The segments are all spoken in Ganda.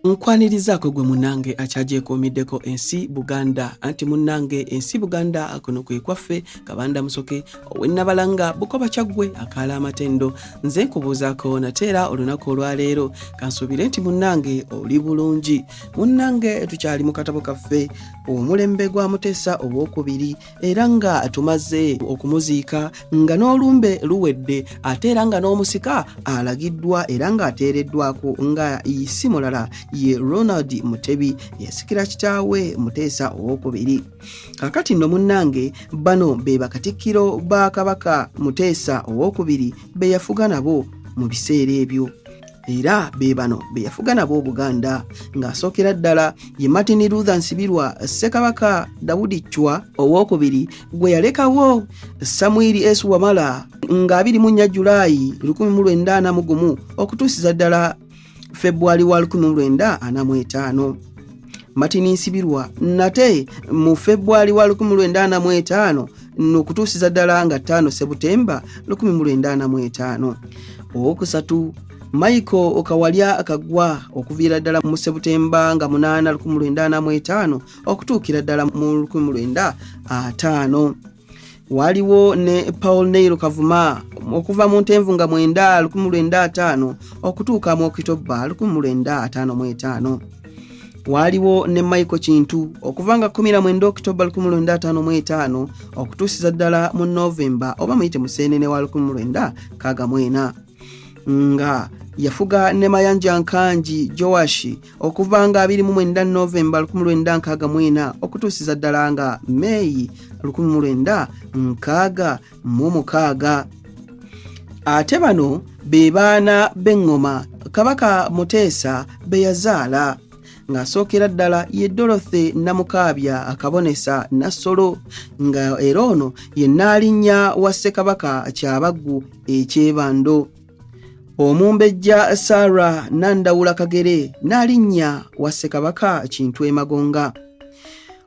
Nkwanirizaako gwe munnange akyagyekuumiddeko ensi Buganda, anti munnange ensi Buganda kuno kwe kwaffe. Kabanda Musoke ow'e Nabalanga, Bukoba, Kyaggwe, akaala amatendo. Nze nkubuuzaako nate era olunaku olwaleero, kansuubire nti munnange oli bulungi. Munnange, tukyali mu katabo kaffe Omulembe gwa Muteesa Owokubiri, era nga tumaze okumuziika, nga n'olumbe luwedde, ate era nga n'omusika alagiddwa era ng'ateereddwako nga si mulala ye Ronald Mutebi, yasikira kitaawe Muteesa Owokubiri. Kakati nno munnange, bano be bakatikkiro ba Kabaka Muteesa Owokubiri be yafuga nabo mu biseera ebyo, era be bano be yafuga nabo Obuganda. Ng'asookera ddala ye Martin Luther Nsibirwa, Ssekabaka Dawudi Chwa Owokubiri gwe yalekawo Samwiri S Wamala nga 24 Julaayi 1941 okutuusiza ddala Febwali wa 1945. Martin Nsibirwa nate mu Febwali wa 1945 n'okutuusiza ddala nga 5 Sebutemba 1945. Owokusatu Michael Okawalya Kaggwa, okuviira ddala mu Sebutemba nga 8 1945 okutuukira ddala mu 1950. Waliwo ne Paul Neil Kavuma, okuva mu Ntenvu nga 9 1950 okutuuka mu Okitoba 1955. Waaliwo ne Michael Kintu, okuva nga 19 Okitoba 1955 okutuusiza ddala mu Novemba oba muyite Museenene wa 1964, nga yafuga ne Mayanja Nkangi Joashi, okuva nga 29 Novemba 1964 okutuusiza ddala nga Meeyi 1966. Ate bano be baana b'eŋŋoma Kabaka Muteesa be yazaala, ng'asookera ddala ye Dorothy Namukaabya Akabonesa Nassolo, nga era ono ye Nnaalinnya wa Ssekabaka Kyabaggu Ekyebando. Omumbejja Sarah Nandawula Kagere, Nnaalinnya wa Ssekabaka Kintu Emagonga.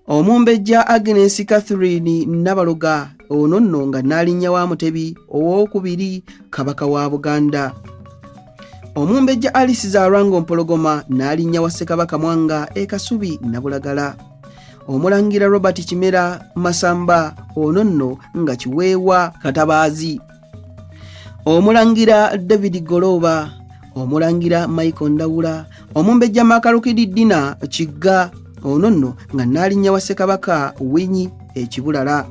Omumbejja Agnes Catherine Nabaloga, ono nno nga Nnaalinnya wa Mutebi Owokubiri, Kabaka wa Buganda. Omumbejja Alice Zalwango Mpologoma, Nnaalinnya wa Ssekabaka Mwanga e Kasubi Nabulagala. Omulangira Robert Kimera Masamba, ono nno nga Kiweewa Katabaazi. Omulangira David Golooba, Omulangira Michael Ndawula, Omumbejja Makalukidi Dina Kigga, ono nno nga Nnaalinnya wa Ssekabaka Winyi Ekibulala.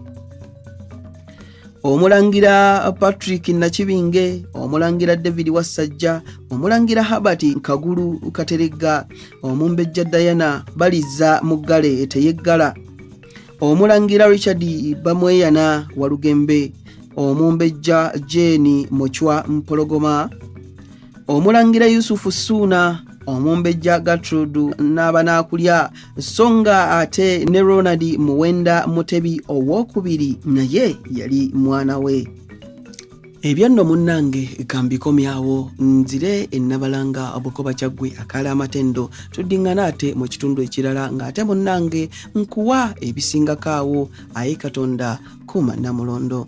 Omulangira Patrick Nakibinge, Omulangira David Wassajja, Omulangira Herbert Kagulu Kateregga, Omumbejja Diana Baliza Muggale Teyeggala, Omulangira Richard Bamweyana Walugembe, Omumbejja Jane Muchwa Mpologoma, Omulangira Yusufu Ssuuna, Omumbejja Gertrude N'abanaakulya, so nga ate ne Ronald Muwenda Mutebi Owokubiri naye yali mwana we. Ebyo nno munnange kambikomyawo, nzire Ennabalanga, Obukoba, Kyaggwe, akaala amatendo. Tuddiŋŋana ate mu kitundu ekirala, ng'ate munnange nkuwa ebisingako awo. Aye Katonda kuuma Nnamulondo.